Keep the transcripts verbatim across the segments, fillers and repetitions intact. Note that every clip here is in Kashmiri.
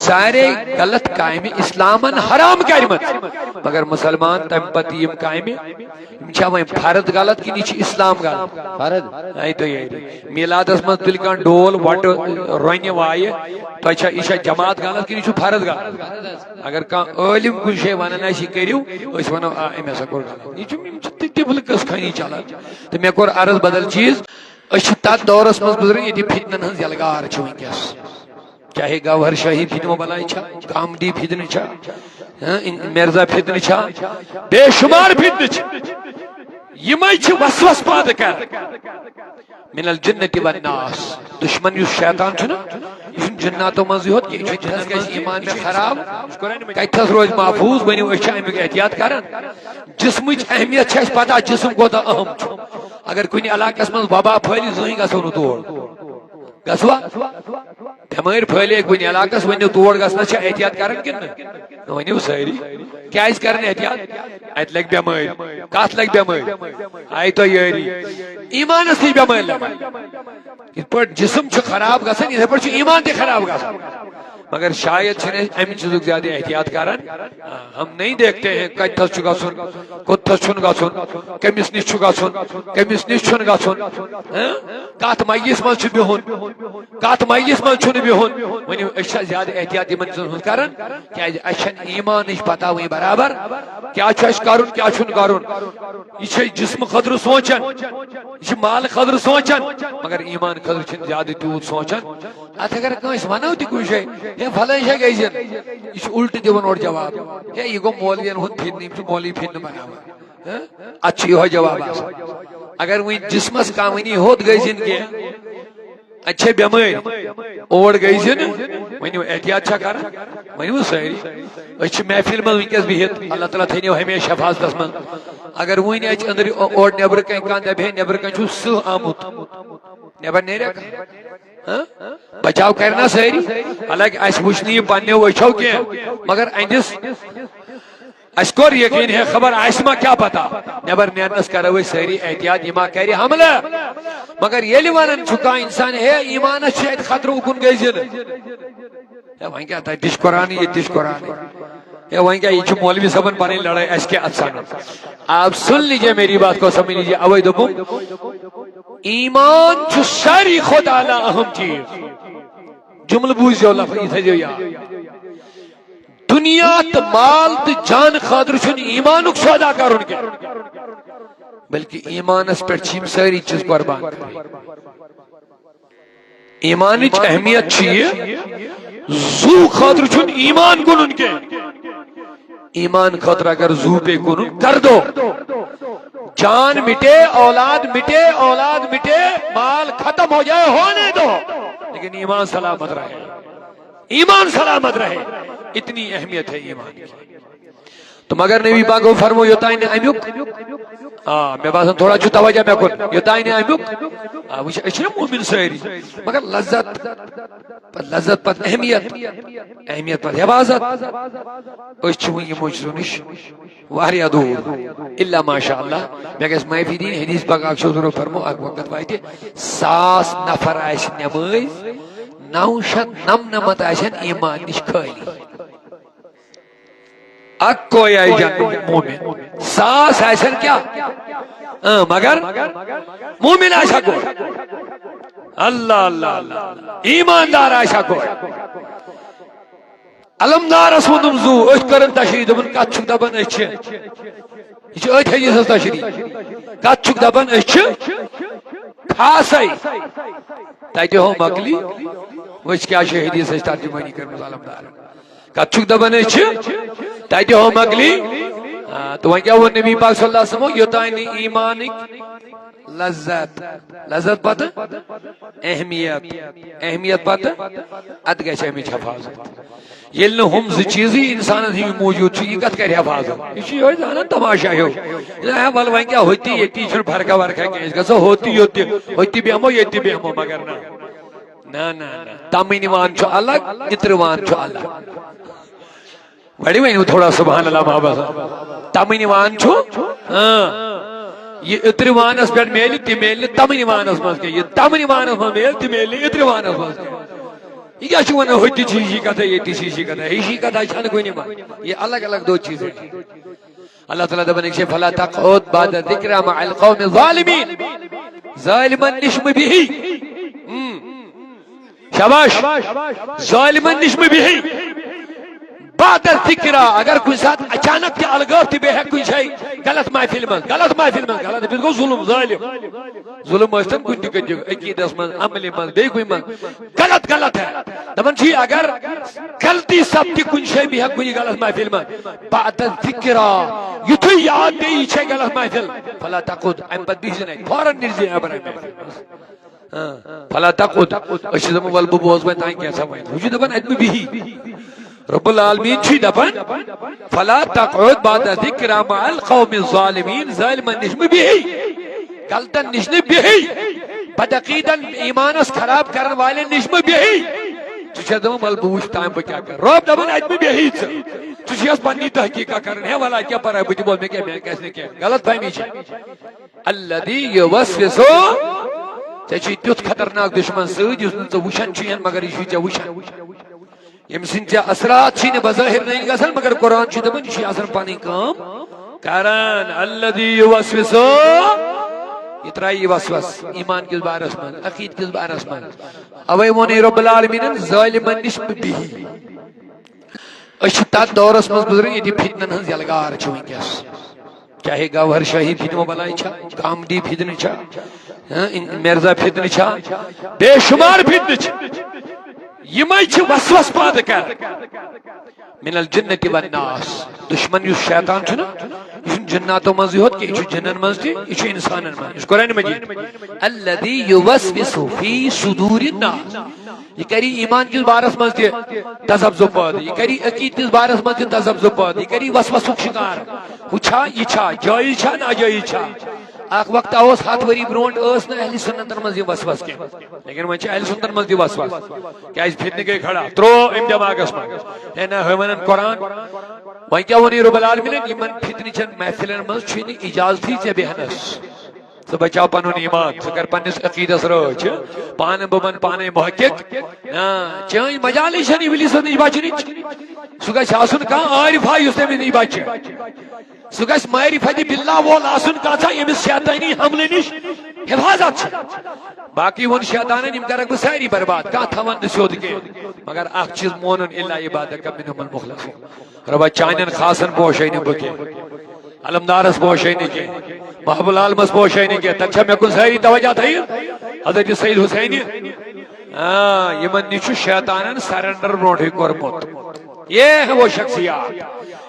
سارے غلط کامہِ اسلامن حرام کرِمژ، مگر مسلمان تمہِ پتہٕ یِم کامہِ، یِم چھا وۄنۍ فرض غلط کِنہٕ یہِ چھِ اسلام غلط؟ فرض۔ اے تو یٲری۔ میلادس منٛز تُلہِ کانٛہہ ڈول وٹہٕ رۄنہِ وایہِ، تۄہہِ چھا، یہِ چھا جماعت غلط کِنہٕ یہِ چھُ فرض غلط؟ اگر کانٛہہ عٲلِم کُنہِ جایہِ ونان آسہِ، یہِ کٔرِو، أسۍ ونو، آ، أمۍ ہسا کوٚر غلط۔ یہِ چھُ، یِم چھِ تہِ طفلہٕ قٕصہٕ خٲنی چلان۔ تہٕ مےٚ کوٚر عرض بدل چیٖز۔ أسۍ چھِ تتھ دورس منٛز گُزران، ییٚتہِ فتنن ہٕنٛز یلغار چھِ وٕنکیٚس۔ چاہے گوہر شاہی فتنہٕ بلاے چھا، کامدی فتنہٕ چھا، ہاں، ان-، مرزا فتنہٕ چھا، بے شمار فتنہٕ چھِ۔ یِمے چھِ وسوس پٲدٕ کران۔ من الجنة والناس۔ دشمن یُس شیطان چھُنہ، یہِ چھُنہٕ جناتو منٛزٕے ہوت کینٛہہ، یہِ چھُ جنس گژھِ ایمان چھُ خراب، کتہِ تھس روزِ محفوظ؟ ؤنِو، أسۍ چھِ امیُک احتیاط کران۔ جسمٕچ اہمیت چھِ اَسہِ پتہ، جسم کوٗتاہ اہم چھُ۔ اگر کُنہِ علاقس منٛز وبا پھٲلہِ، زٕہٕنۍ گژھو نہٕ تور۔ گژھوا؟ بٮ۪مٲرۍ پھٲلے کُنہِ علاقس، ؤنِو تور گژھنس چھا احتیاط کران کِنہٕ نہٕ؟ ؤنِو سٲری۔ کیازِ کرن احتیاط؟ اتہِ لگہِ بٮ۪مٲرۍ۔ کتھ لگہِ بٮ۪مٲرۍ؟ آیہِ تۄہہِ یٲری۔ ایمانس تہِ چھِ بٮ۪مٲرۍ لگان۔ یِتھ پٲٹھۍ جسم چھُ خراب گژھان، یِتھے پٲٹھۍ چھُ ایمان تہِ خراب گژھان۔ مگر شاید چھِنہٕ أسۍ امہِ چیٖزُک زیادٕ احتیاط کران۔ ہم نہیں دیکھتے ہیں کتہِ تھس چھُ گژھُن، کوٚت تھس چھُنہٕ گژھُن، کٔمِس نِش چھُ گژھُن، کٔمِس نِش چھُنہٕ گژھُن۔ ہاں؟ کتھ مجلس منٛز چھُ بِہُن، کتھ مجلس منٛز چھُنہٕ بِہُن۔ ؤنِو، أسۍ چھا زیادٕ احتیاط یِمن چیٖزن ہُنٛد کران؟ کیازِ اَسہِ چھَنہٕ ایمانٕچ پتہ وۄنۍ برابر، کیٛاہ چھُ اَسہِ کرُن، کیٛاہ چھُنہٕ کرُن۔ یہِ چھِ جسمہٕ خٲطرٕ سونچان، یہِ چھِ مالہٕ خٲطرٕ سونچان، مگر ایمان خٲطرٕ چھِنہٕ زیادٕ تیوٗت سونچان۔ اتھ اگر کٲنٛسہِ ونو تہِ کُنہِ جایہِ، ہے فلٲنۍ جایہِ گٔے زِن، یہِ چھُ الٹہٕ دِوان اورٕ جواب، ہے یہِ گوٚو مولوین ہُنٛد پھِرنہٕ، یِم چھِ مولوی پھِرنہٕ بناوان۔ ہہ؟ اتھ چھُ یِہوٚے جواب آسان۔ اگر وۄنۍ جسمس کانٛہہ ونی ہوٚت گٔے زِن کینٛہہ، اتہِ چھے بٮ۪مٲرۍ، اور گٔے زِن، ؤنِو احتیاط چھا کران؟ ؤنِو سٲری۔ أسۍ چھِ محفل منٛز وٕنکیٚس بِہِتھ، اللہ تعالیٰ تھٲینو ہمیشہِ حفاظتس منٛز۔ اگر وۄنۍ اَژِ أنٛدرٕ او-، اورٕ نٮ۪برٕ کنہِ کانٛہہ دپہِ ہے نٮ۪برٕ کنہِ چھُ سٕہہ آمُت، نٮ۪بر نیرِ کانٛہہ؟ ہہ؟ بچاو کرِ نا سٲری؟ حالانکہ اسہِ وٕچھ نہٕ یہِ پننیو أچھو کینٛہہ، مگر أہنٛدِس اسہِ کوٚر یقین ہے خبر آسہِ ما کیٛاہ پتہ۔ نٮ۪بر نیرنس کرو أسۍ سٲری احتیاط، یہِ ما کرِ حملہٕ۔ مگر ییٚلہِ ونان چھُ کانٛہہ انسان ہے ایمانس چھُ اتہِ خطرٕ، اُکُن گٔے زِنہٕ۔ ہے وۄنۍ کیٛاہ تتہِ تہِ چھُ قرآنٕے، ییٚتہِ تہِ چھُ قرآنٕے۔ ہے وۄنۍ کیٛاہ، یہِ چھُ مولوی صٲبن پنٕنۍ لڑٲے، اسہِ کیٛاہ اتھ سنُن؟ آپ سن لیجیے میری بات کو سمجھ لیجیے، اوے دوٚپُم ایمان چھُ ساروی کھۄتہٕ اعلیٰ اہم چیٖز۔ جملہٕ بوٗزیو لفظ، یہِ تھٲیزیو یاد۔ دنیا تہٕ مال تہٕ جان خٲطرٕ چھُنہٕ ایمانُک سودا کرُن کینٛہہ، بلکہِ ایمانس پٮ۪ٹھ چھِ یِم سٲری چیٖز قربان کرٕنۍ۔ ایمانٕچ اہمیت چھِ یہِ، زُو خٲطرٕ چھُنہٕ ایمان کٕنُن کینٛہہ۔ ایمان خٲطرٕ اگر زُو پیٚیہِ کٕنُن، کر دو۔ جان مٹے، اولاد مٹے، اولاد مٹے، مال ختم ہو جائے، ہونے دو، لیکن ایمان سلامت رہے۔ ایمان سلامت رہے، اتنی اہمیت ہے ایمان کی۔ تو مگر نبی پاک کو فرمو، یوتانۍ نہٕ امیُک، آ، مےٚ باسان تھوڑا چھُ توجہ مےٚ کُن، یوتانۍ نہٕ امیُک، آ، وٕچھ، أسۍ چھِنہ مومن سٲری، مگر لذت، پتہٕ لذت، پتہٕ اہمیت، اہمیت، پتہٕ حفاظت۔ أسۍ چھِ وٕنہِ یِمو چیٖزو نِش واریاہ دوٗر۔ الا ماشاء اللہ، مےٚ گژھِ معٲفی دِنۍ، حدیث پاک اکھ چھُ حضورو فرمو، اکھ وقت واتہِ، ساس نفر آسہِ نمٲز، نو شیٚتھ نمنمتھ آسن ایمان نِش خٲلی۔ اکوے آیہِ جنت مومن، ساس آسن کیٛاہ؟ اۭں، مگر مومن آسہِ اکوے۔ اللہ، اللہ، اللہ، اللہ۔ ایماندار آسہِ اکوے۔ علمدارس ووٚنُم زُو، أتھۍ کٔرٕن تشریح، دوٚپُن، کتھ چھُکھ دپان أسۍ چھِ؟ یہِ چھُ أتھۍ حدیثس تشریح۔ کتھ چھُکھ دپان أسۍ چھِ؟ خاصے۔ تتہِ ہو مۄکلی، وٕچھ کیٛاہ چھِ حدیثس ترجمٲنی کٔرمٕژ علمدارن۔ کتھ چھُکھ دپان أسۍ چھِ؟ تتہِ ہو مۄکلی۔ آ، تہٕ وۄنۍ کیٛاہ ووٚن نبی پاک صلی اللہ علیہ وسلمو؟ یوٚتانۍ نہٕ ایمانٕکۍ لذت، لذت پتہٕ اہمیت، اہمیت پتہٕ اتھ گژھِ امِچ حفاظت۔ ییٚلہِ نہٕ ہُم زٕ چیٖزٕے انسانن ہٕنٛدۍ موٗجوٗد چھِ، یہِ کتھ کرِ حفاظت؟ یہِ چھُ یِہوٚے زانان تماشا ہیوٗ۔ یہِ دپہِ، ہا، ولہٕ وۄنۍ کیٛاہ، ہوٚتہِ ییٚتی چھُنہٕ فرقا ورقا کینٛہہ، أسۍ گژھو ہوٚتہِ یوٚت تہِ، ہوٚتہِ تہِ بیٚہمو، ییٚتہِ تہِ بیٚہمو، مگر نہ۔ نہ، نہ، نہ۔ تمٕنۍ وان چھُ الگ، اِترِ وان چھُ الگ۔ وڑی ؤنِو تھوڑا سبحان اللہ محبت۔ تمٕنۍ وان چھُ، اۭں۔ یہِ اِترِ وانس پٮ۪ٹھ میلہِ، تہِ میلہِ نہٕ تمٕنۍ وانس منٛز کینٛہہ۔ یہِ تمٕنۍ وانس منٛز میلہِ، تہِ میلہِ نہٕ اِترِ وانس منٛز کینٛہہ۔ یہِ کیٛاہ چھُ ونان، ہُتہِ چھِ ہِشی کتھا، ییٚتہِ چھِ ہِشی کتھا، ہِشی کتھا چھنہٕ کُنہِ منٛز۔ یہِ الگ الگ دو چیٖزیں۔ اللہ تعالیٰ دپان چھِ، "فلا تقعد بعد الذکری مع القوم الظالمین۔" ظالمن نِش مہٕ بِہی۔ ہم۔ شاباش۔ ظالمن نِش مہٕ بِہی۔ بعد الذکری، اگر کُنہِ ساتہٕ اچانک تہِ الگٲو تہِ بیٚہہِ کُنہِ جایہِ غلط محفل منٛز، غلط محفل منٛز، غلط، أمِس گوٚو ظلم، ظٲلِم۔ ظلم ٲسۍتن کُنہِ تہِ کٔرِو، عقیٖدس منٛز، عملہِ منٛز، بیٚیہِ کُنہِ منٛز، غلط غلط ہے۔ دپان چھُ یہِ اگر غلطی سپدِ کُنہِ جایہِ بیٚہہِ کُنہِ غلط محفل منٛز، بعد الذکری، یُتھُے یاد پیٚیہِ یہِ چھےٚ غلط محفل، فلا تقعد، امہِ پتہٕ بِہزِ نہٕ، فوراً نیرزِ نٮ۪بر امہِ محفل منٛز۔ ہاں، فلا تقعد۔ أسۍ چھِ دَپان، "وَلہٕ بہٕ بوزٕ وۄنۍ تانۍ کینٛژھا وۄنۍ۔" ہُہ چھُ دَپان، "اَتہِ مہٕ بِہی۔" رب العالمین چھُے دَپان، "فلا تقعد بعد الذکری مع القوم الظالمین"، ظٲلمَن نِش مہٕ بِہی، غلطن نِش نہٕ بِہی، بدعقیدن، ایمانس خراب کرن والٮ۪ن نِش مہٕ بِہی۔ ژٕ چھَکھ دَپان، "وَلہٕ بہٕ وٕچھٕ تانۍ بہٕ کیٛاہ کرٕ۔" رب دَپان، "اَتہِ مہٕ بِہی ژٕ، ژٕ چھُکھ یَتھ پننی تحقیٖقہ کران، ہے وَلہٕ اَتہِ کیٛاہ پَرٕ، بہٕ تہِ بوزٕ، مےٚ کیٛاہ، مےٚ گژھِ نہٕ کینٛہہ، غلط فہمی چھِ۔" الذی یوسوسو، ژےٚ چھُے تیُتھ خطرناک دشمن سۭتۍ یُس نہٕ ژٕ وٕچھان چھُے مگر یہِ چھُے ژےٚ وٕچھان۔ ییٚمہِ سٕنٛدۍ ژےٚ اثرات چھِی نہٕ بظٲہر نٔنۍ گژھان مگر قرآن چھُ دپان یہِ چھُے آسان پنٕنۍ کٲم کران۔ الذی یوسوسو، یہِ ترٛایہِ یہِ وسوس ایمان کِس بارس منٛز، عقیدٕ کِس بارس منٛز۔ اوے ووٚنُے رب العالمینن ظٲلمن نِش مہٕ بِہی۔ أسۍ چھِ تتھ دورس منٛز گُزران ییٚتہِ فتنن ہٕنٛز یلغار چھِ وٕنکیٚس۔ چاہے گوہر شاہی فتنہٕ بلاے چھا، کامدی فتنہٕ چھا، ہاں، ان-، مرزا فتنہٕ چھا، بے شمار فتنہٕ چھِ۔ یِمے چھِ وسوس پٲدٕ کران۔ من الجنة والناس۔ دشمن یُس شیطان چھُنہ، یہِ چھُنہٕ جناتو منٛزٕے ہوت کینٛہہ، یہِ چھُ جنن منٛز تہِ، یہِ چھُ انسانن منٛز۔ یہِ چھُ قرآن مجید۔ الذی یوسوس فی صدور الناس۔ یہِ کرِ ایمان کِس بارس منٛز تہِ تذبذب پٲدٕ، یہِ کرِ عقیدٕ کِس بارس منٛز تہِ تذبذب پٲدٕ، یہِ کرِ وسوسُک شکار۔ ہُہ چھا، یہِ چھا، جٲیز چھا، ناجٲیز چھا؟ اکھ وقت اوس ہتھ ؤری برونٛٹھ ٲس نہٕ اہل سنتن منٛز یہِ وسوس کینٛہہ، لیکن وۄنۍ چھِ اہل سنتن منٛز تہِ وسوس۔ کیازِ فتنہٕ گٔے کھڑا، ترٛوو أمۍ دٮ۪ماغس منٛز۔ ہے نہ، ہُہ ونان قرآن۔ وۄنۍ کیٛاہ ووٚنُے رب العالمینن؟ یِمن فتنہٕ چٮ۪ن محفلن منٛز چھُے نہٕ اجازتھٕے ژےٚ بیہنس۔ ژٕ بچاو پنُن ایمان، ژٕ کر پننِس عقیدس رٲچھ۔ پانہٕ بہٕ بن پانے محقق۔ آ، چٲنۍ مجالٕے چھنہٕ ابلیسس نِش بچنٕچ۔ سُہ گژھِ آسُن کانٛہہ عارفا یُس تٔمِس نِش بچہِ۔ سُہ گژھِ معرفت باللہ وول آسُن کانٛژھا ییٚمِس شیطٲنی حملہٕ نِش حفاظت چھِ۔ باقٕے ووٚن شیطانن، یِم کرکھ بہٕ سٲری برباد، کانٛہہ تھاون نہٕ سیوٚد کینٛہہ۔ مگر اکھ چیٖز مونُن، الا عبادک منہم المخلصین۔ رۄبا، چانٮ۪ن خاصن پوشے نہٕ بہٕ کینٛہہ، علمدارس پوشے نہٕ کینٛہہ، محب العالمس پوشے نہٕ کینٛہہ۔ تتہِ چھا مےٚ کُن سٲری توجہ تھٲیِو؟ حضرت سید حسینہِ، آ، یِمن نِش چھُ شیطانن سرنڈر برونٹھٕے کوٚرمُت۔ یہ ہے وہ شخصیات،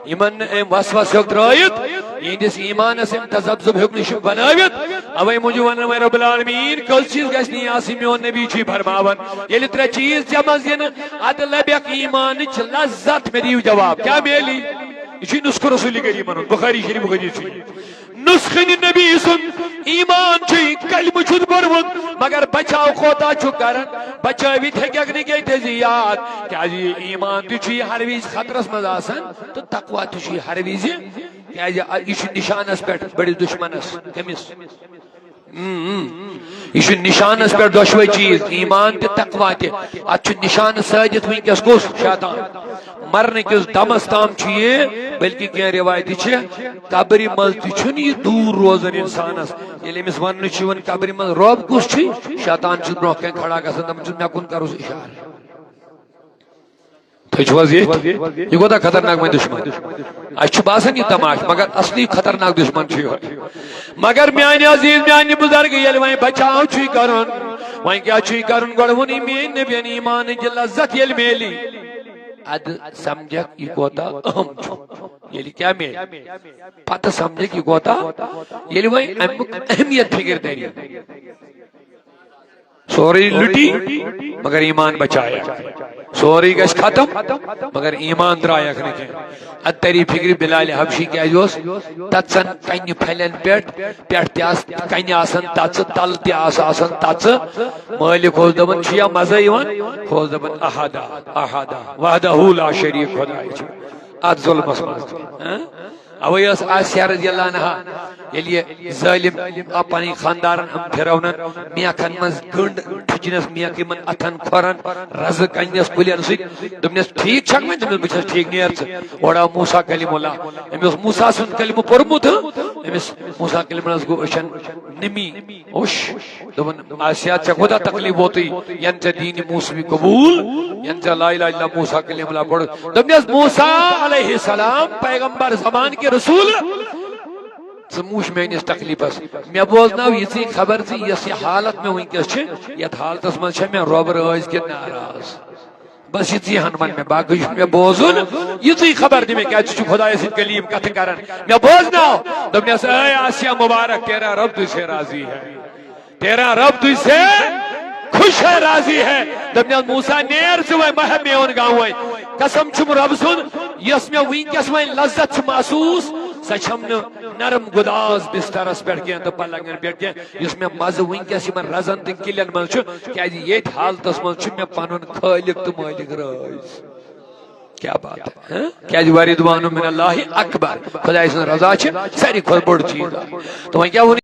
یِمن نہٕ أمۍ وسوسہٕ ہیوٚک ترٲوِتھ، یِہنٛدِس ایمانس أمۍ تذبذب ہیوٚک نہٕ شُبہٕ بنٲوِتھ۔ اوے موٗجوٗب ونان وۄنۍ رب العالمین، کٔژ چیٖز گژھِ نہٕ یہِ آسٕنۍ؟ میون نبی چھُے فرماوان، ییٚلہِ ترٛےٚ چیٖز ژےٚ منٛز یِنہٕ، ادٕ لبٮ۪کھ ایمانٕچ لذت۔ مےٚ دِیِو جواب، کیٛاہ میلی؟ یہِ چھُے نسخہٕ رسول کریمن ہُنٛد، بخاری شریف حدیث چھُ یہِ۔ نسخہٕ نبی سُنٛد ایمان چھُے، کلمہٕ چھُتھ پوٚرمُت، مگر بچاو کوتاہ چھُ کران؟ بچٲوِتھ ہیٚککھ نہٕ کینٛہہ، تہِ زِ یاد، کیازِ یہِ ایمان تہِ چھُے ہر وِزِ خطرس منٛز آسان تہٕ تقوی تہِ چھُے ہر وِزِ، کیازِ یہِ چھُ نشانس پٮ۪ٹھ بٔڑِس دشمنس۔ کٔمِس؟ اۭں، اۭں۔ یہِ چھُ نِشانس پٮ۪ٹھ دۄشوے چیٖز، ایمان تہِ تقوی تہِ۔ اتھ چھُ نِشانہٕ سٲدِتھ وٕنکیٚس کُس؟ شیطان۔ مرنہٕ کِس دمس تام چھُ یہِ، بلکہِ کینٛہہ رِوایتہٕ چھِ، قبرِ منٛز تہِ چھُنہٕ یہِ دوٗر روزان انسانس۔ ییٚلہِ أمِس وننہٕ چھُ یِوان قبرِ منٛز رۄب کُس چھُے، شیطان چھُ برونٛہہ کنہِ کھڑا گژھان، دپان چھُس، مےٚ کُن کرُس اشارٕ۔ تُہۍ چھِو حظ ییٚتھۍ؟ یہِ کوٗتاہ خطرناک وۄنۍ دُشمن۔ اَسہِ چھُ باسان یہِ تماشہٕ، مگر اصلی خطرناک دُشمن چھُ یِہوٚے۔ مگر میانہِ عزیز، میانہِ بُزرگ، ییٚلہِ وۄنۍ بچاو چھُے کرُن، وۄنۍ کیٛاہ چھُے کرُن؟ گۄڈٕ ووٚنُے میٲنۍ نبین، ایمانٕچ لذت ییٚلہِ میلی، ادٕ سمجھکھ یہِ کوٗتاہ اہم چھُ۔ ییٚلہِ کیٛاہ میلہِ، پتہٕ سمجھکھ یہِ کوٗتاہ، ییٚلہِ وۄنۍ امیُک اہمیت فکر تری۔ سورُے لُٹی، مگر ایمان بچایکھ۔ سورُے گژھِ ختم، مگر ایمان ترٛایکھ نہٕ کینٛہہ۔ اتھ تری فکرِ بلال حبشی کیازِ اوس تژن کنہِ پھلٮ۪ن پٮ۪ٹھ، پٮ۪ٹھ تہِ آس-، کنہِ آسان تژٕ، تلہٕ تہِ آس آسان تژٕ۔ مٲلِک اوس دپان، چھُ یا مزٕ یِوان؟ ہُہ اوس دپان، احدا، احدا، وحدہ لا شریک خداے چھُ۔ اتھ ظلمس منٛز۔ ہاں؟ اوے ٲس آسیہ رضی اللہ عنہا، ییٚلہِ یہِ ظٲلم آو پنٕنۍ خاندارن، أمۍ فرعونن میکھن منٛز گٔنٛڈ، ٹھُکِنس میکھ یِمن اتھن کھۄرن، رزٕ کنہِ نِس کُلٮ۪ن سۭتۍ۔ دوٚپنس، "ٹھیٖک چھکھ وۄنۍ؟" دوٚپنس، "بہٕ چھس ٹھیٖک، نیر ژٕ۔" اورٕ آو موسیٰ کلیم اللہ، أمۍ اوس موسیٰ سُنٛد کلمہٕ پوٚرمُت، ہاں؟ أمِس موسیٰ کلیم اللہ گوٚو أچھن نمی اوٚش۔ دوٚپُن، "آسیہ، ژےٚ کوٗتاہ تکلیف ووتُے، ینہٕ ژےٚ دیٖنِ موسوی قبول، ینہٕ ژےٚ لا الہ الا موسیٰ کلیم اللہ پوٚر؟" دوٚپنس، "موسیٰ علیہ السلام، پیغمبر زمان کے رسول، ژٕ وٕچھ میٲنِس تکلیفس۔ مےٚ بوزنٲو یِژٕے خبر زِ یۄس یہِ حالت مےٚ وٕنکیٚس چھِ، یتھ حالتس منٛز چھےٚ مےٚ رۄب رٲضۍ کِنہٕ ناراض؟ بس یِژٕے ہن ون مےٚ، باقٕے چھُ مےٚ بوزُن۔ یِژٕے خبر دِ مےٚ، کیٛازِ ژٕ چھُکھ خۄدایس سۭتۍ کلیم کتھٕ کران۔" مےٚ بوزنٲو۔ دوٚپنس، "اے آسیہ مبارک، تیرا رب تجھ سے راضی ہے، تیرا رب تجھ سے خوش ہے، راضی ہے۔" دوٚپنس، "موسیٰ، نیر ژٕ وۄنۍ، مہ ہےٚ میون غم وۄنۍ۔ قسم چھُم رۄب سُنٛد، یۄس مےٚ وٕنکیٚس وۄنۍ لذت چھِ محسوٗس، سۄ چھَم نہٕ نرم گداز بسترس پٮ۪ٹھ کینٛہہ تہٕ پلنگن پٮ۪ٹھ کینٛہہ، یُس مےٚ مزٕ وٕنکیٚس یِمن رزن تہٕ کِلٮ۪ن منٛز چھُ، کیٛازِ ییٚتھۍ حالتس منٛز چھُ مےٚ پنُن خٲلق تہٕ مٲلِک رٲضۍ۔" کیٛاہ بات ہے، ہاں؟ کیٛازِ ورضوان من اللہ اکبر، خۄداے سٕنٛز رضا چھِ ساروی کھۄتہٕ بوٚڑ چیٖز۔ تہٕ وۄنۍ کیٛاہ ووٚن؟